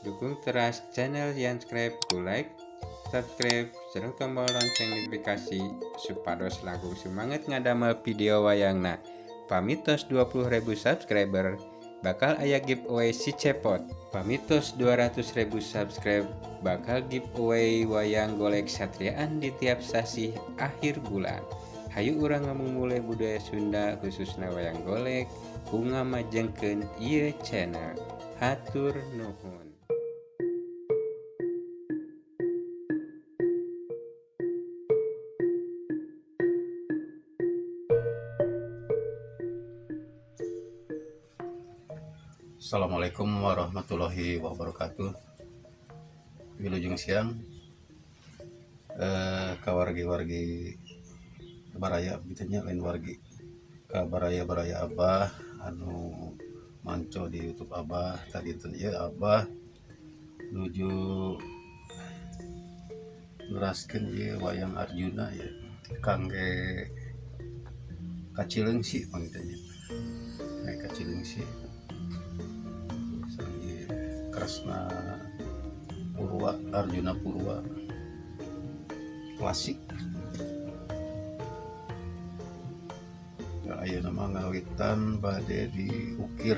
Dukung teras channel Yanscribe ku like, subscribe, sareng tombol lonceng notifikasi supados langkung semangat ngadamel video wayangna. Pamitos 20.000 subscriber bakal aya giveaway si cepot. Pamitos 200.000 subscribe bakal giveaway wayang golek satriaan di tiap sasih akhir bulan. Hayu urang ngamumule budaya Sunda khususna wayang golek ku ngamajengkeun ieu channel. Hatur nuhun. Assalamualaikum warahmatullahi wabarakatuh. Wilujeng siang ka wargi-wargi baraya gitu nya, lain wargi ka baraya-baraya Abah anu manco di YouTube Abah. Tadi itu ya Abah nuju neraskeun ieu wayang Arjuna ya kangge ka Cileungsi pangitanya. Ka Cileungsi Kresna Purwa, Arjuna Purwa klasik. Ya, ayeuna mah ngawitan bade diukir.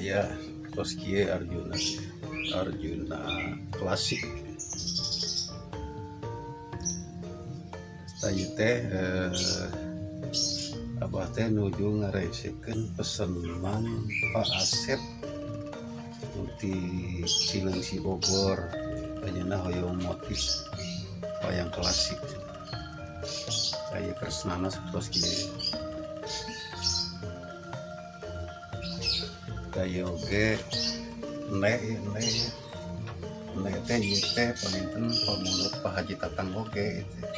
Aya tos kieu Arjuna, Arjuna klasik. Tah ieu teh Abah teh nuju ngaresekeun pesenan Pak Asep ti Cileungsi Bogor, anjeunna hoyong motif wayang klasik. Aya kresnana sapertos kieu. Aya oge ene ene ene teh ieu teh panginten pamunut Pak Haji Tatang oge ieu teh.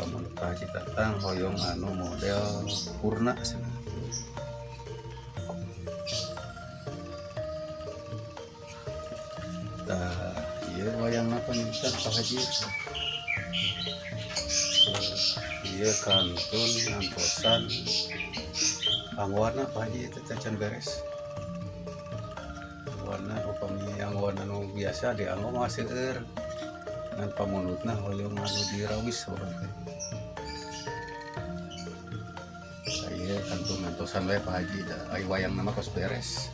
Pamunut Pak Haji Tatang hoyong anu model purna cenah. Tah ieu wayangna panginten Pak Haji. Ieu kantun ngantosan angwarna Pak Haji teh can beres. Warna upami angwarna nu biasa dianggo mah seueur. Ngan pamunutna hoyong anu dirawis urang teh. Ieu kantun ngantosan we Pak Haji da ai wayangna mah tos beres.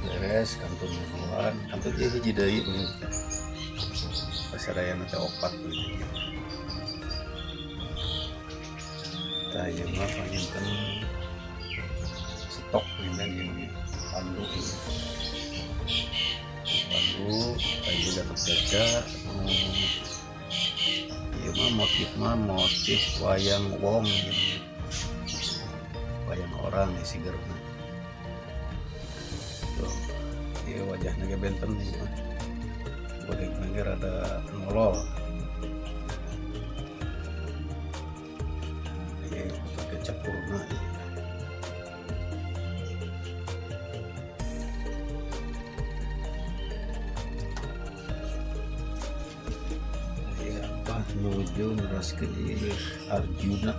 Beres kantun nungguan, kantun ieu hiji deui teh. Pasadayana teh opat gitu. Tah ieu mah panginten stok panginten ieu pandu ieu. Pandu ieu Gatot Kaca. Ieu mah motif mah motif wayang wong ieu. Wayang orang ieu sigerna. Tuh, ieu wajahna ge benten ieu mah. Bodegna ge rada nolol. Ieu Gatot Kaca purna ieu. Ieu apa nuju neraskeun ieu Arjuna.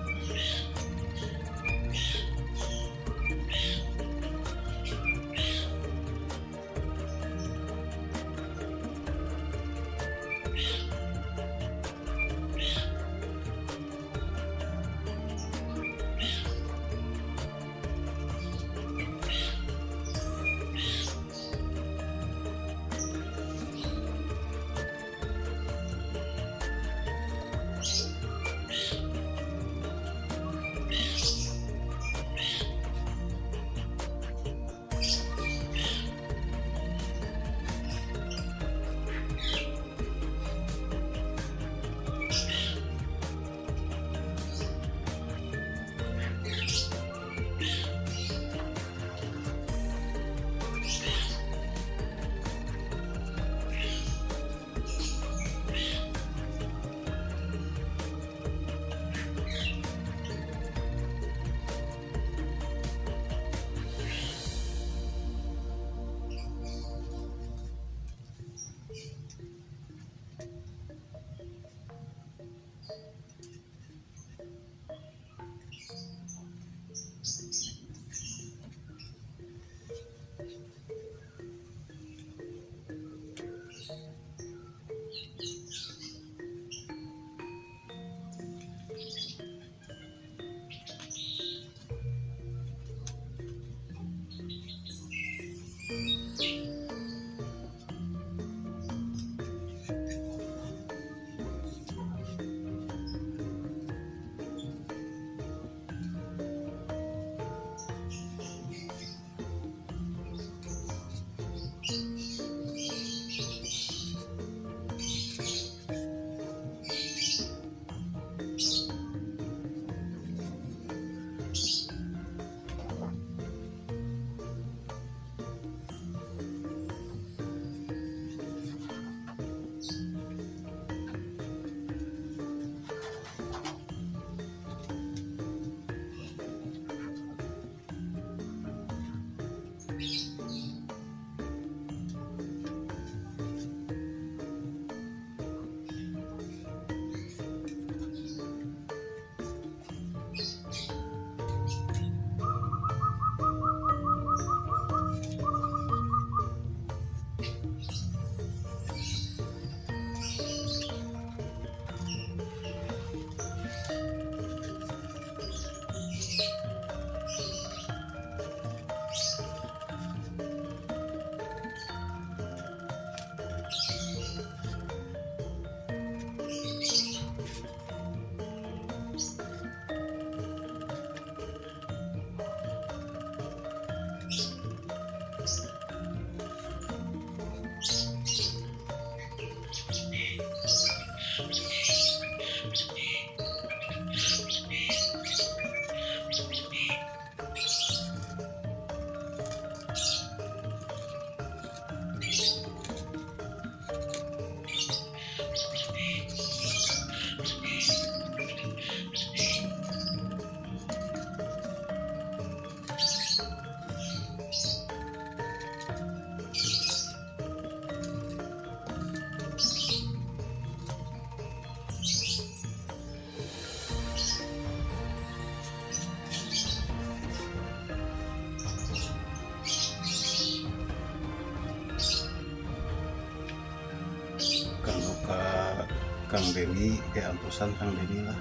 Kang Deni ke antosan Kang Deni lah.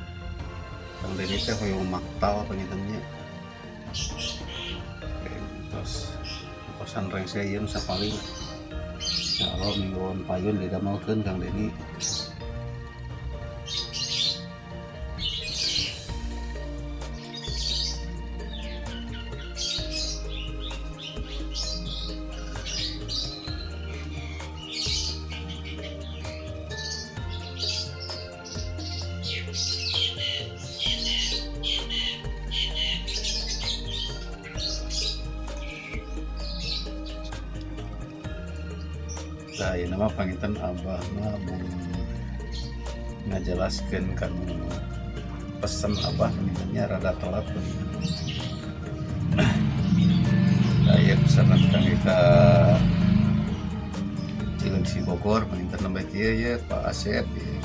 Kang Deni teh hoyong maktal panginten nya. Terus antosan rengse ieu nu sapali. Insyaallah mingguan payun didamelkeun Kang Deni. Nah, ieu mah panginten abah mah mung ngajelaskeun kanu pesen abah pangintennya rada telat panginten. Nah, ieu pesanan kang ka Cileungsi Bogor panginten nembe kieu ye Pak Asep ye.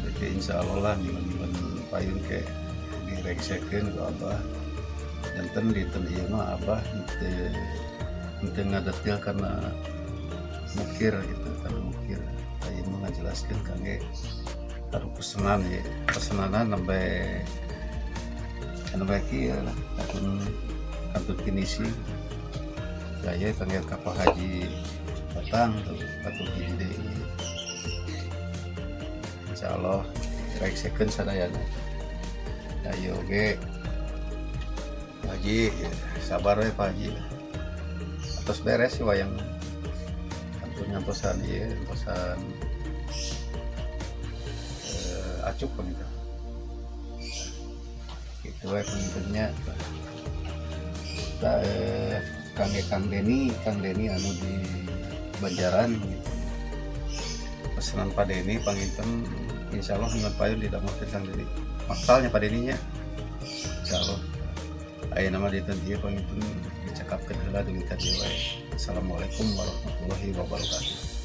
Jadi insyaallah lah nyuwun payun ke direngsekeun ku abah. Janten dinten ieu mah abah henteu ngadetil karena mukir gitu, karena mukir. Ayeuna mah ngajelaskeun kangge kanu pesenan ye, pesenanan nembe kieu lah, kantun finishing. Saya kangge ka Pak Haji Batang tuh, kantun hiji deui. Insyaallah rengsekeun sadayana. Ayo oge Pak Haji, sabar we Pak Haji. Terus beres sih wayang kantun ngantosan ieu, ngantosan acuk gitu. Gitu we pangintennya. Tah kangge Kang Deni, Kang Deni anu di Banjaran gitu. Pesanan Pak Deni panginten insyaallah nyuwun payun didamelkeun Kang Deni. Maktalnya Pak Deni nya. Insyaallah. Ayeuna mah dinten ieu panginten dicekapkeun heula dugi ka dieu wae. Assalamualaikum warahmatullahi wabarakatuh.